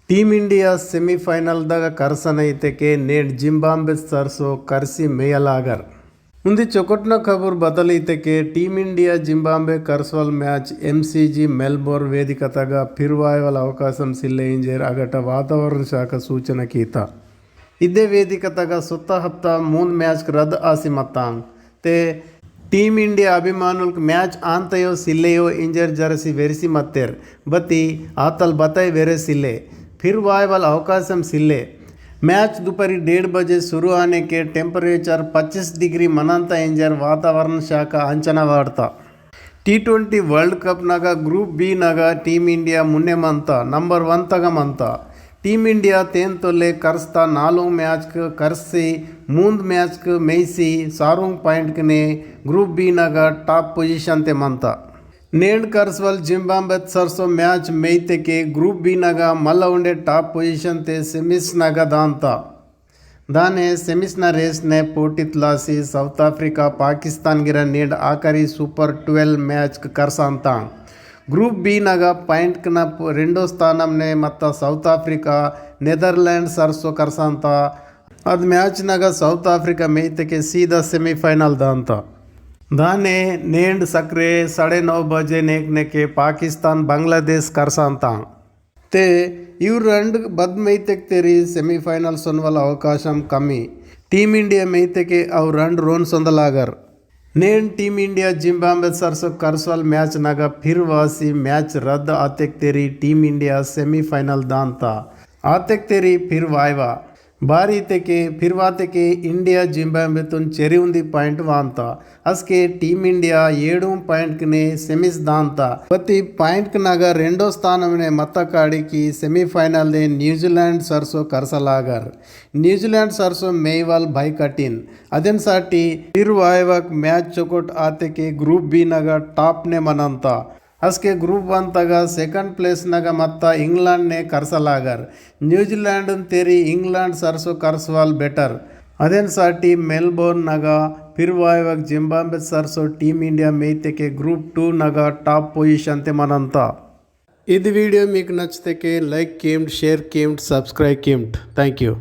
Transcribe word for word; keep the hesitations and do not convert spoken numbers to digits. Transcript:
Team India semifinal दगा करसन इतेके NAND Zimbabwe सरसो करसी मेयलागर। उन्दी चोकोटना खबुर बतल इतेके Team India जिम्बाब्वे करसवल match M C G Melbourne वेदिकतगा फिर वायवल अवकाशम सिल्ले इंजेर अगट वातावरण शाखा सूचना कीता। इदे वेदिकतगा सुत्ता हप्ता मूंद match रद्द आसी मत्तांग। ते Team India अभिमानुलक match आंतयो सिल्लेयो इंजर जरसी वेरसी मत्तेर। बती आतल बताई वेरे सिल्ले। फिर वायवल अवकाशम सिल्ले। Match दुपारी डेढ़ बजे शुरू आनेके temperature पच्चीस degree मनांता इंजर वातावरण शाखा अंचना वाड़ता। T twenty World Cup Naga Group B Naga Team India मुन्ने मंता, number one तगा मंता। Team India तेन तोले करस्ता नालुंग match क करसी, मूंद match क मेसी, सारुंग point कने Group B Naga top position ते मंता। नेंड करसवल जिम्बाब्वे सरसो match मेइतेके Group B नगा मल्ला उंडे top position ते semis नगा दांता। दाने semis ना race ने पोटित लासी South Africa, पाकिस्तान गिरा नेंड आखरी super twelve match क करसांता। Group B नगा point कना प-, रेंडो स्थानम ने मत्ता South Africa, Netherlands सरसो करसांता। अद match नगा South Africa मेइतेके सीधा semifinal दांता। दाने नेंड सक्रे साढ़े नौ बजे नेक नेके पाकिस्तान, बांग्लादेश करसांता। ते इव रंड बद मेइतेक तेरी semifinal सोनवल अवकाशम कमी। Team India मेइतेके अव रंड रोन सोंदलागर। नेन Team India जिम्बाब्वे सरसो करसवल match नगा फिर वासी match रद्द आतेक तेरी Team India semifinal दांता। आतेक तेरी फिर वायवा। बारी तेके फिर वातेके India जिम्बाब्वे तुन चेरी उंदी point वांता। असके Team India एडू point कने semis दांता। पति point कनगा रेंडो स्थानमने मत्ता काड़ी की semifinal दे New Zealand सरसो करसलागर। New Zealand सरसो मेवाल भाई कठिन। अदेन साटी फिर वायवक match चोकोट आतेके Group B नगा top ने मनंता। असके Group one तगा second place नगा मत्ता England ने करसलागर। New Zealand तेरी England सरसो करसवाल better। अदेन साटी मेलबोर्न नगा फिर वायवक जिम्बाब्वे सरसो Team India मेइतेके Group two Naga top position ते मनंता। इद video मीक नचतेके like कीमट, share कीमट, subscribe कीमट। Thank you।